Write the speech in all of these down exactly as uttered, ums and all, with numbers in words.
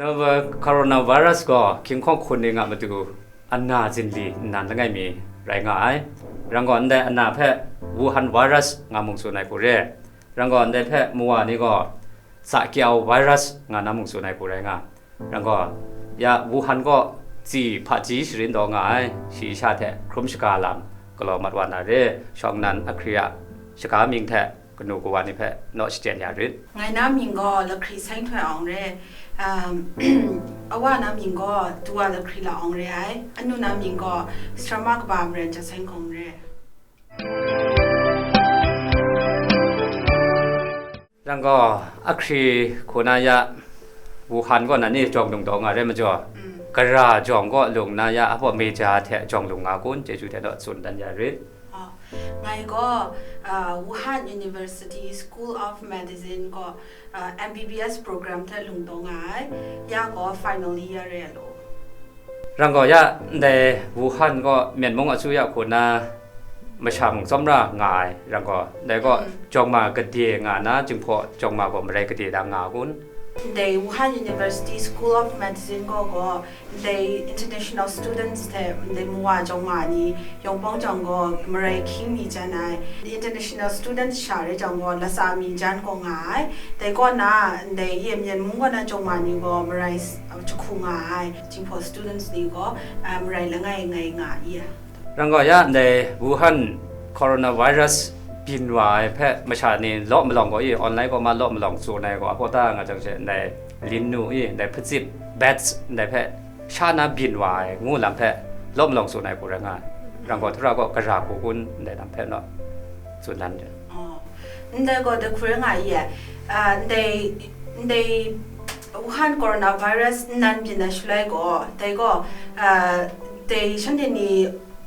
Novel coronavirus gaw hkying hkawng hkun ni nga matu ana zinli nnan langai mi rai nga ai. Rang gaw ndai ana hpe Wuhan virus nga mung tsun ai hku re. Rang gaw ndai hpe mawa ni gaw Tsa Kiau virus nga na mung tsun ai hku rai nga. Rang gaw, ya Wuhan gaw tsi hpaji sharin taw nga ai, shayi sha hte hkrum shaga lam galaw mat wa na re, shawng nnan ahkri a shaga mying hte kanu kawa ni hpe naw shachyen ya rit. Ngai na mying gaw Lahkri Seng Htoi Awng re. Um, awa na mying gaw Tuwa Lahkri La Awng re ai. Anu na mying gaw Srama Kaba Maren Jat Seng Hkawng re. Rang gaw, ahkri hku na ya, Wuhan gaw na ni jawng lung taw nga re majaw, mm, gara jawng gaw lung na ya, a baw Meja hte jawng lung nga kun, chyeju hte naw tsun dan ya rit. Oh, ngai gaw, uh, Wuhan University School of Medicine gaw, uh, M B B S program hte lung taw nga ai, ya gaw final year re lo. Rang gaw ya, ndai Wuhan gaw Myen mung asuya hku na masha mung tsawmra nga ai, rang gaw, ndai gaw, mm, jawng ma gade nga na, Jinghpaw jawng ma gaw marai gade da nga kun? Ndai Wuhan University School of Medicine gaw gaw, ndai international students hte ndai mawa jawng ma ni, yawng pawng jawng gaw marai hkying mi jan ai, international students sha rai jang gaw latsa mi jan gaw nga ai, dai kaw na, ndai ye Myen mung kaw na jawng ma ni gaw marai s-, jahku nga ai, Jinghpaw students ni gaw, ah, marai langai ngai nga i ai. Rang gaw ya ndai Wuhan coronavirus byin wa ai hpe masha ni law malawng gaw i, online kaw ma law malawng tsun ai gaw, a pawta nga jang she ndai lin nu i, ndai hpazip, bats, ndai hpe sha na byin wa ai ngu lam hpe law malawng tsun ai hku rai nga ai. Rang gaw, Htara gaw gara hku kun ndai lam hpe naw tsun dan re. Oh. Ndai gaw dai hku rai nga i ai. Ah, ndai, ndai Wuhan coronavirus nnan byin ai shaloi gaw, dai gaw, ah, dai shanhte ni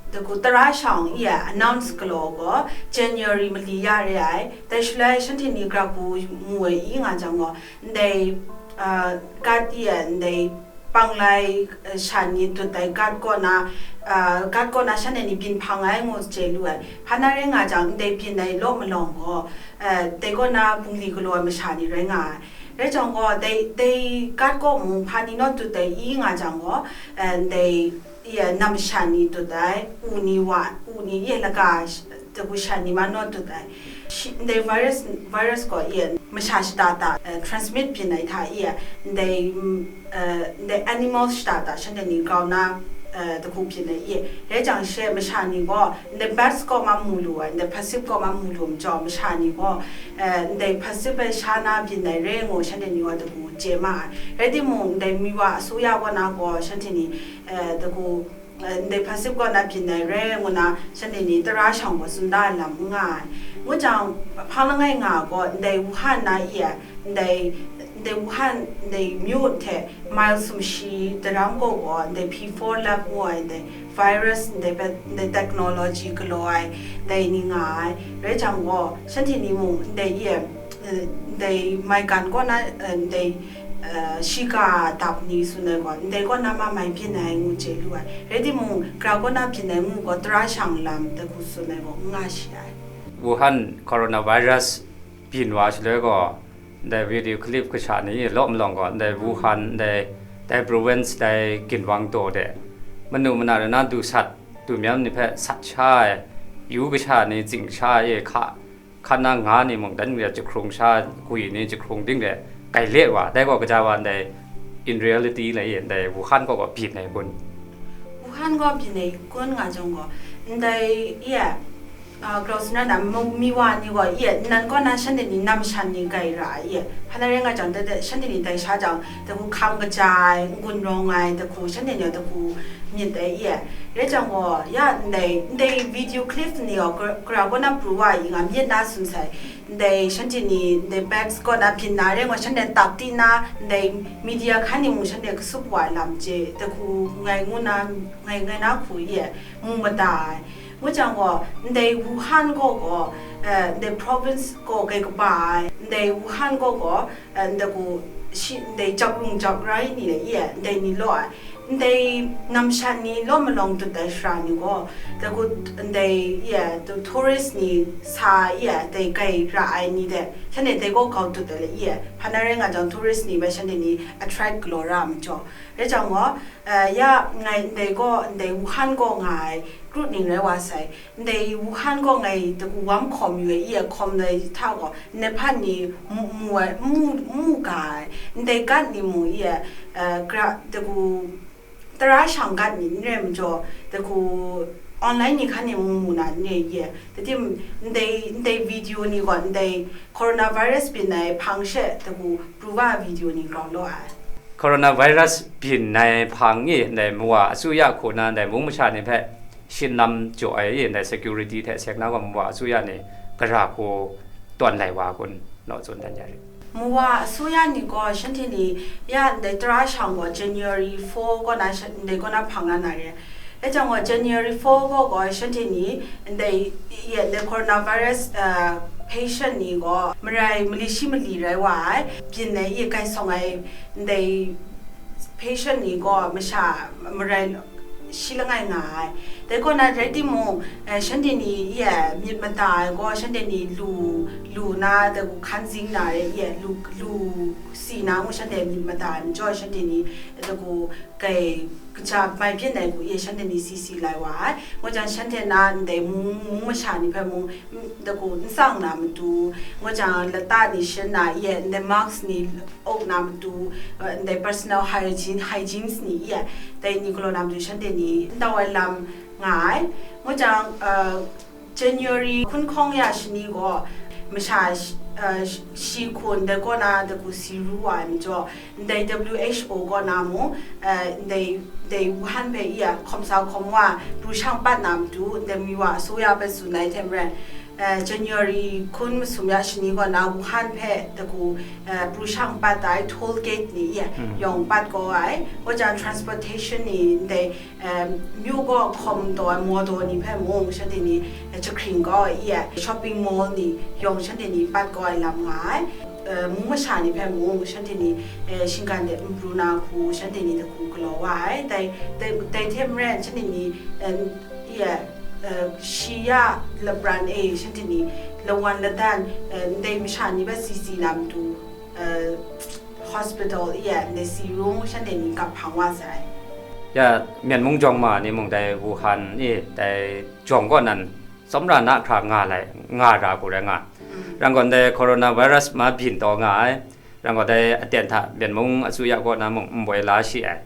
dagu tara shang i ai announce galaw gaw January mali ya re ai. Dai shaloi shanhte ni gara hku mu ai i nga jang gaw, ndai, ah, gat i ai, ndai panglai, eh, shan ni dut ai gat kaw na, ah, gat kaw na shanhte ni byin hpang ai ngu chye lu ai. Hpa na rai nga jang, ndai byin ai law malawng gaw, eh, dai kaw na bungli galaw ai masha ni rai nga ai. Rai jang gaw, dai, dai gat kaw mung hpa ni naw dut ai i nga jang gaw, eh, ndai, i, eh, nam masha ni dut ai, u ni wa, u ni i laga sh-, dagu shan ni ma naw dut ai. Shi, ndai virus, virus gaw i, eh, masha shata ta, eh, transmit byin ai hta i, eh, ndai, mm, eh, ndai animals shata ta shanhte ni grau na, eh, dagu byin ai i, rai jang she masha ni gaw, ndai bats kaw ma mu lu ai, ndai hpazip kaw ma mu lu majaw, masha ni gaw, eh, ndai hpazip ai sha na byin ai re ngu shanhte ni gaw dagu chye ma ai. Rai timung, ndai miwa asuya kaw na gaw shanhte ni, eh, dagu, eh, ndai hpazip kaw na byin ai re ngu na shanhte ni tara shang gaw tsun da ai lam n nga ai. Ngu jang, hpang langai nga gaw, ndai Wuhan na i ai, ndai, ndai Wuhan, ndai myu hte mile sumshi daram kaw gaw, ndai P four lab ngu ai, ndai virus, ndai pe-, ndai technology galaw ai, ndai ni nga ai. Rai jang gaw, shanhte ni mung, ndai i ai, eh, ndai maigan kaw na, eh, ndai, eh, shiga dap ni tsun ai gaw, ndai kaw na ma mai byin ai ngu chye lu ai. Rai timung, gara kaw na byin ai ngu gaw, tara shang lam dagu tsun ai gaw, n nga shi ai. Wuhan coronavirus byin wa shaloi gaw, ndai video clip kasha ni law malawng gaw, ndai Wuhan, ndai, ndai province, ndai ginwang daw de, manu mana rai na du sat, du myam ni hpe sat sha ai, yu kasha ni tsing sha ai, hka, hkan na nga ni mung dan re jahkrung sha, gwi ni jahkrung ding re, kai le wa, dai gaw kaja wa ndai, in reality lai e, ndai Wuhan gaw gaw byin ai kun? Wuhan gaw byin ai kun nga jang gaw, ndai, i ai, ah, grau suna na, mu-, miwa ni gaw, i ai, nnan kaw na shanhte ni nam shan ni kai ra ai, i ai, hpa na rai nga jang, dai, dai, shanhte ni dai sha jang, dagu hkam kaja ai, n-gun rawng ai, dagu, shanhte ni dagu myit ai, i ai. Rai jang gaw, ya ndai, ndai video clip ni gaw, gra-, gara kaw na pru wa i nga myit na tsun sai, ndai shanhte ni, ndai bags kaw na byin na rai ngu, shanhte tak ti na, ndai media hkan ni mung shanhte kasup wa ai lam chye, dagu ngai ngu na, ngai, ngai na hku i ai, mu mada ai. Ngu jang gaw, ndai Wuhan kaw gaw, eh, ndai province kaw kai kaba ai, ndai Wuhan kaw gaw, eh, ndai gu shi, ndai jak rung jak rai ni le i ai, ndai ni law ai. Ndai namshan ni law malawng dut ai shara ni gaw, dagu ndai, ya, tu tourist ni sa, ya, dai gai ra ai ni de, shanhte dai gaw gau dut ai le, ya, hpa na rai nga jang, tourist ni bai shanhte ni attract galaw ra ai majaw. Rai jang gaw, eh, ya, ngai ndai gaw, ndai Wuhan gaw nga ai group ning rai wa sai. Ndai Wuhan gaw ngai dagu wam hkawm yu ai, i e hkawm ai hta gaw, Nepal ni mu, mu ai, mu, mu ga ai, ndai gat ni mu i e, eh, gra, dagu tara shang gat ni n rai majaw, dagu online ni hkan ni mu mu na n rai i e. Datim ndai, ndai video ni gaw, ndai coronavirus byin ai hpang she dagu pruva video ni grau law ai. Coronavirus byin ai hpang i ndai mawa asuya hku na ndai mung masha ni hpe shinlam jaw ai i ndai security hte seng na gaw mawa asuya ni gara hku tawn lai wa kun law tsun dan ya rit. Mawa asuya ni gaw shanhte ni ya ndai tara shang gaw January four kaw na shan-, ndai kaw na hpang na na re. Dai jang gaw January four kaw gaw shanhte ni ndai, ya, ndai coronavirus, uh, patient ni gaw marai mali shi mali rai wa ai, byin ai i gai sawng ai ndai patient ni gaw masha marai shi langai nga ai. Dai kaw na rai timung, eh, shanhte ni, i e, myit mada ai gaw, shanhte ni lu, lu na, dagu hkan zing na re, i e, lu, lu si na ngu shanhte myit mada ai majaw, shanhte ni, dagu gai kaja mai byin ai gu, i e, shanhte ni si si lai wa ai. Ngu jang, shanhte na ndai mung, mung masha ni hpe mung, mm, dagu n tsang na matu, ngu jang, lata ni shin na, i e, ndai mask ni, ok na matu, uh, ndai personal hygiene, hygienes ni, i e, dai ni galaw na matu shanhte ni n tau ai lam nga ai. Ngu jang, uh, January hkun hkawng ya shani gaw, masha sh-, uh, sh-, shi hkun dai kaw na dagu si ru wa ai majaw, ndai W H O kaw na mung, uh, ndai, ndai Wuhan hpe i e hkawm sa hkawm wa, pru shang pat na matu, ndai mi wa asuya hpe tsun ai hte maren, uh, January hkun masum ya shani kaw na Wuhan hpe dagu, uh, pru shang pat ai toll gate ni i e, mm, yawng pat kau ai, ngu jang transportation ni ndai, um, myu gaw hkawm taw ai motor ni hpe mung, shanhte ni, eh, jahkring kau ai i e, shopping mall ni yawng shanhte ni pat kau ai lam nga ai. Eh, mung masha ni hpe mung, shanhte ni, eh, shinggan de n pru na hku, shanhte ni dagu galaw wa ai. Dai, dai, dai hte maren, shanhte ni, eh, i e, eh, shi ya lapran e, shanhte ni lawan ladan, eh, ndai masha ni hpe si si na matu, eh, hospital i e, ndai si rung shanhte ni kap hpang wa sai. Ya, Myen mung jawng ma ni mung dai Wuhan i, dai jawng kaw nan, tsawmra na hkra nga lai, nga ra ku rai nga. Mm. Rai gaw, ndai coronavirus ma byin taw nga ai. Rai gaw, dai aten hta Myen mung asuya kaw na mung nboi la shi ai.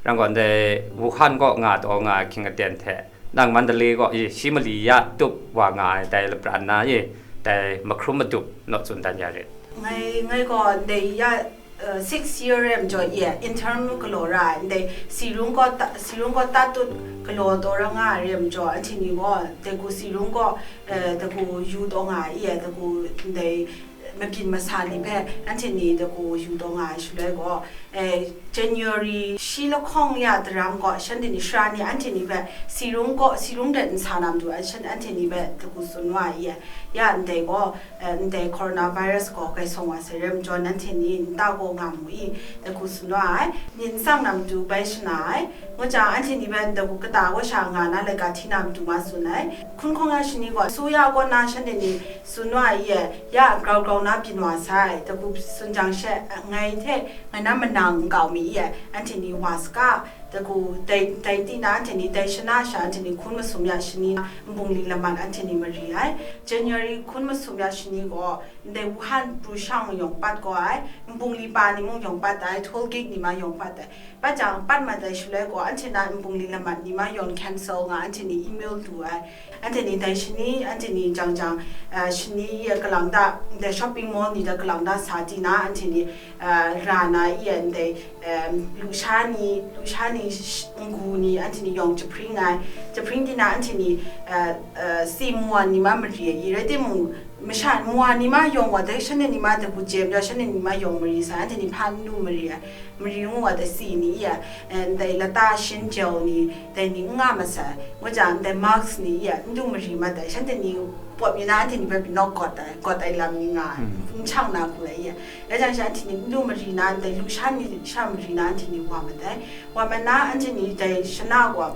Rai gaw, ndai Wuhan kaw nga taw nga ai hkying aten hte, nang Mandalay kaw i shi mali ya tup wa nga ai, dai lapran na i, dai mahkrum madup naw tsun dan ya rit. Ngai, ngai gaw ndai ya, uh, six year re majaw, i e, intern galaw ra ai, ndai si rung gaw ta, si rung gaw ta tut galaw taw ra nga ai re majaw, anhte ni gaw, dai gu si rung gaw, eh, dagu yu taw nga ai, i e, dagu ndai mabyin masa ni hpe, anhte ni dagu yu taw nga ai shaloi gaw, eh, January shi lahkawng ya daram gaw, shanhte ni, sara ni, anhte ni hpe si rung gaw, si rung de n sa na matu, an-, shan-, anhte ni hpe dagu tsun wa ai, i e, ya ndai gaw, eh, ndai coronavirus gaw gai sawng wa sai rai majaw, nanhte ni nta gaw nga mu i, dagu tsun wa ai, myit n tsang na matu bai shana ai, ngu jang, anhte ni hpe dagu kata wa sha nga na laika hti na matu ma tsun ai. Hkun hkawng ya shani gaw, asuya kaw na shanhte ni tsun wa ai, i e, ya grau grau na byin wa sai, dagu tsun jang she, ngai hte ngai na manang nkau mi, i e, anhte ni wa saga, dagu dai, dai ti na anhte ni dai shana sha anhte ni hkun masum ya shani na nbungli lamat anhte ni mari ai. January hkun masum ya shani gaw, ndai Wuhan pru shang yawng pat kau ai, nbungli pa ni mung yawng pat ai, toll gate ni ma yawng pat ai. Pat jang, pat mat ai shaloi gaw, anhte na nbungli lamat ni ma yawn cancel nga, anhte ni email du ai. Anhte ni dai shani, anhte ni jang jang, eh, shani ya kalang da, ndai shopping mall ni da kalang da sa di na, anhte ni, eh, ra na i e ndai, em, lusha ni, lusha ni sh-, ngu ni, anhte ni yawng jahpring ai. Jahpring di na, anhte ni, eh, eh, si mwan ni ma mari ai, i rai timung, masha mwan ni ma yawng wa dai shanhte ni ma dagu jem ya, shanhte ni ma yawng mari sa, anhte ni hpa n lu mari ai. Mari ngu wa dai si ni i e, eh, ndai lata shin jau ni, dai ni n nga masai, ngu jang, ndai mask ni i e, n du mari mat ai, shanhte ni Pawt mi na anhte ni hpe pyi nawk gawt ai, gawt ai lam ni nga ai, n shang na hku lai ye. Rai jang she anhte ni n lu mari na ndai, lu sha ni sha mari na anhte ni wa mat ai. Wa mat na anhte ni dai shana gaw,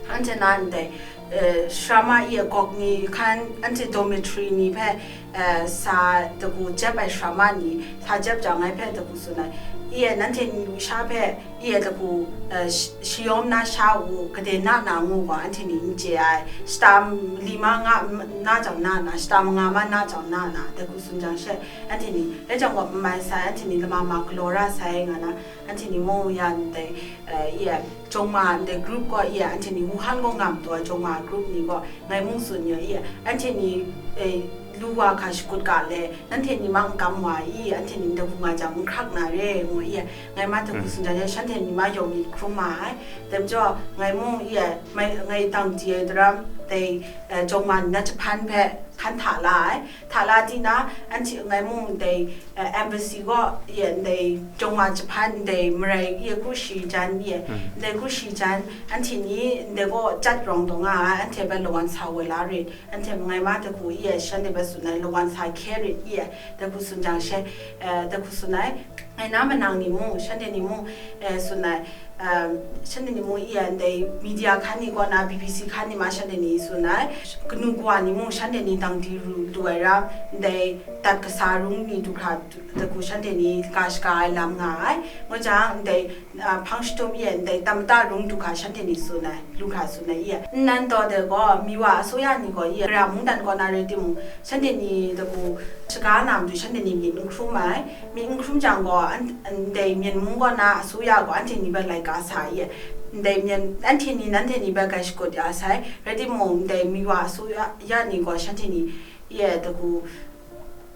anhte na ndai, eh, shrama ye gawk ni hkan, anhte dormitory ni hpe, eh, sa dagu jep ai shrama ni, sa jep jang ngai hpe dagu tsun ai. Ye nanhte ni lu sha hpe, Ye dagu, eh, sh-, shayawm na sha u, gade na na ngu gaw, anhte ni n chye ai. Shata m-, lima nga m-, na jang na na, shata manga ma na jang na na, dagu tsun jang she, anhte ni, dai jang gaw, n mai sai, anhte ni lama ma galaw ra sai, nga na, anhte ni mung ya ndai, eh, ye, jawng ma ndai group gaw, ye, anhte ni Wuhan gaw ngam taw, jawng ma group ni gaw, ngai mung tsun yu, ye, anhte ni, eh, lu wa hka shakut ga le, Nanhte ni ma n kam wa i, anhte ni dagu nga jang n hkrak na re, ngu i, ngai ma dagu tsun jang, shanhte ni ma yawng myit hkrum ma ai. Dai majaw, ngai mung i, mai, ngai dang di ai daram, dai, eh, jawng ma ni na jahpan hpe hkan hta la ai. Hta la di na, anhte ngai mung dai, eh, embassy gaw, i, dai jawng ma jahpan, dai marai, i, kru shi jan, i, dai kru shi jan, anhte ni dai gaw jat rawng taw nga ai, anhte hpe lawan sa woi la rit. Anhte ngai ma dagu i e, shanhte hpe tsun ai, lawan sa hkye rit i e, dagu tsun jang she, eh, dagu tsun ai, ngai na manang ni mung, shanhte ni mung, eh, tsun ai, um, shanhte ni mung i e, ndai media hkan ni kaw na, B B C hkan ni ma shanhte ni tsun ai, kanu kawa ni mung shanhte ni dang di ru lu ai ram, ndai dat kasa rung ni du hkra dagu shanhte ni ka shaga ai lam nga ai, ngu jang, ndai, ah, hpang shadum e ndai tam mata rung du hkra shanhte ni tsun ai, lu hkra tsun ai e. Nnan taw de gaw, Miwa asuya ni gaw e, Gara mungdan kaw na rai timung, shanhte ni dagu shaga na matu shanhte ni myit n hkrum ai. Myit n hkrum jang gaw, an-, ndai Myen mung kaw na asuya gaw anhte ni hpe laika sa e. Ndai Myen, anhte ni nanhte ni hpe grai shakut ya sai, rai timung, ndai Miwa asuya ya ni gaw shanhte ni e dagu,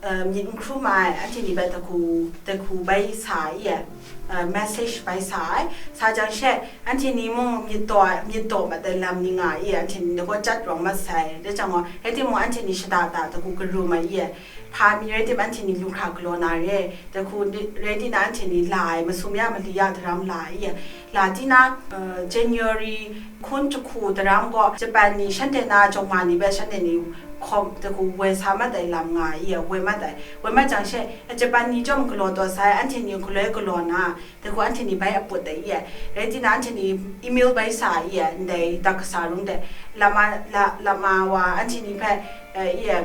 eh, myit n hkrum ai, anhte ni hpe dagu, dagu bai sa ai, eh, message bai sa ai, sa jang she, anhte ni mung myit daw, myit daw mat ai lam ni nga ai, anhte ni dagu jat rawng mat sai, dai jang gaw, rai timung, anhte ni shada da dagu karum ai, hpa mi rai tim, anhte ni lu hkra galaw na re, dagu ni, rai di na, anhte ni la ai, masum ya mali ya daram la ai, la di na, eh, January hkun jahku daram gaw, Japan ni shanhte na jawng ma ni hpe shanhte ni hkawm dagu woi sa mat ai lam nga ai, woi mat ai. Woi mat jang she, Japan ni chyawm galaw taw sai, anhte ni galoi galaw na, dagu anhte ni bai aput ai, rai di na, anhte ni email bai sa ai, ndai dat kasa rung de, lama, la, lama wa anhte ni hpe, eh, i,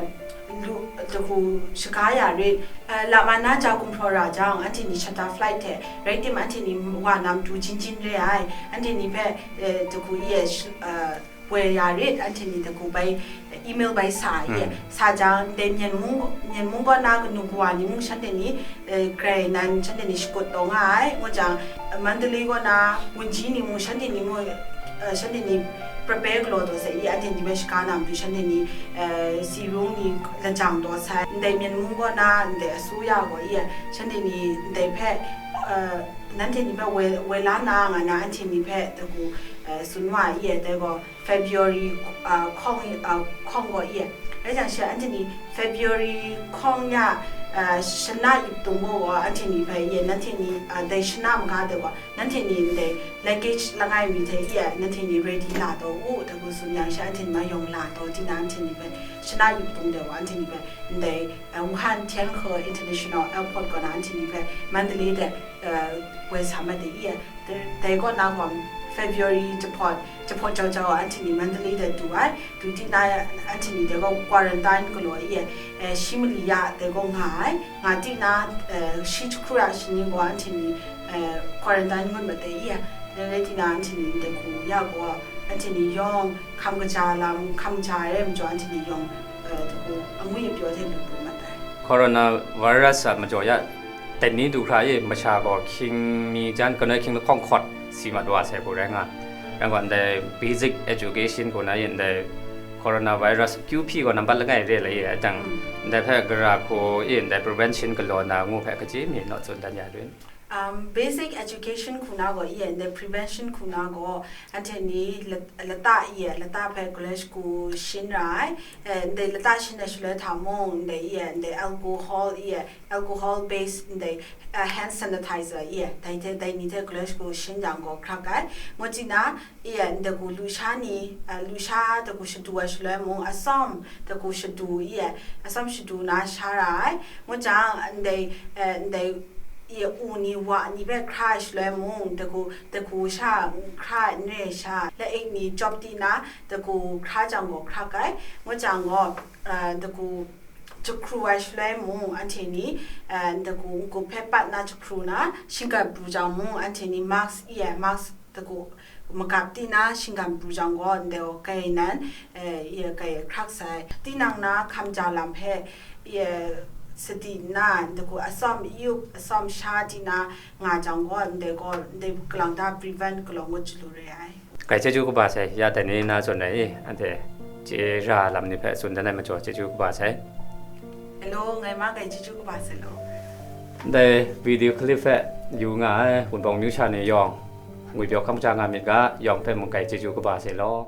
lu, dagu shaga ya rit, eh, lama na ja gumhpraw ra jang, anhte ni shata flight hte, rai tim anhte ni wa na matu jin jin re ai, anhte ni hpe, eh, dagu i, sh-, eh, woi ya rit, anhte ni dagu bai, email bai sa ai, sa jang, ndai Myen mung, Myen mung kaw na kanu kawa ni mung shanhte ni, eh, grai nan shanhte ni shakut taw nga ai, ngu jang, Mandalay kaw na wunji ni mung, shanhte ni mung, eh, shanhte ni prepare galaw taw sai i, anhte ni hpe shaga na matu shanhte ni, eh, si rung ni lajang taw sai, ndai Myen mung kaw na, ndai asuya gaw i, shanhte ni ndai hpe, eh, nanhte ni hpe woi, woi la na nga na, anhte ni hpe dagu, eh, tsun wa i, dai gaw, February, ah, hkawng, ah, hkawng gaw i, rai jang she, anhte ni February hkawng ya, ah, shana ip tung gaw, anhte ni hpe i, nanhte ni, ah, dai shana maga de gaw, nanhte ni ndai luggage langai mi hte i, nanhte ni ready la taw u, dagu tsun yang she, anhte ni ma yawng la taw, di na anhte ni hpe shana ip tung de gaw, anhte ni hpe ndai, ah, Wuhan Tianhe International Airport kaw na anhte ni hpe Mandalay de, ah, woi sa mat de i, Dai, dai kaw na gaw, February jahpawt, jahpawt jau jau a, anhte ni Mandalay de du ai, du di na, anhte ni dai gaw quarantine galaw i, eh, shi mali ya dai gaw nga ai, nga di na, eh, shi jahkru ya shani gaw anhte ni, eh, quarantine ngut mat ai i, dai rai di na, anhte ni dai hku ya gaw, anhte ni yawng hkam kaja lam, hkam ja ai rai majaw, anhte ni yawng, eh, dai hku angwi apyaw hte lu lu mat ai. Coronavirus a majaw ya, Dai ni du hkra i masha gaw hkying mi jan, kanoi hkying lahkawng hkawt si mat wa sai hku rai nga. Rai gaw, ndai basic education kaw na i ndai coronavirus kyu hpyi gaw nambat langai re lai i, atang ndai hpe gara hku i ndai prevention galaw na ngu hpe kaji mi naw tsun dan ya rin. Um, basic education hku na gaw, iya, ndai prevention hku na gaw, anhte ni lat-, lata, iya, lata hpe college hku shin ra ai, eh, ndai lata shin ai shaloi hta mung, ndai, iya, ndai alcohol, iya, alcohol based, ndai, uh, hand sanitizer, iya, dai hte, dai ni hte college hku shin jang gaw hkrak ai. Ngut jina, iya, ndaku lusha ni, uh, lusha daku shadu ai shaloi mung, asawm daku shadu, iya, asawm shadu na sha ra ai. Ngut jang, ndai, uh, ndai, iya, u ni, wa ni hpe hkra ai shaloi mung, daku, daku sha hkra ai, n re ai sha, la-ik ni jawp di na, daku hkra jang gaw hkrak ai. Ngut jang gaw, uh, daku jahkru ai shaloi mung, anhte ni, uh, daku n-gup hpe pat na jahkru na, shinggan pru jang mung, anhte ni mask, iya, mask daku magap di na shinggan pru jang gaw, ndai gaw kai nan, eh, iya, kai hkrak sai. Tinang na hkam ja lam hpe, iya, sadi nna, daku asawm yup, asawm sha di na nga jang gaw, ndai gaw, ndai galang ta prevent galaw ngut chyalu re ai. Kai chyeju kaba sai, ya dai ni na zawn ai i, anhte chye ra lam ni hpe tsun dan ai majaw chyeju kaba sai. Hello, ngai ma kai chyeju kaba sai lo. Ndai video clip hpe yu nga ai Wunpawng amyu sha ni yawng, ngwipyaw hkam hkra nga myit ga, yawng hpe mung kai chyeju kaba sai law.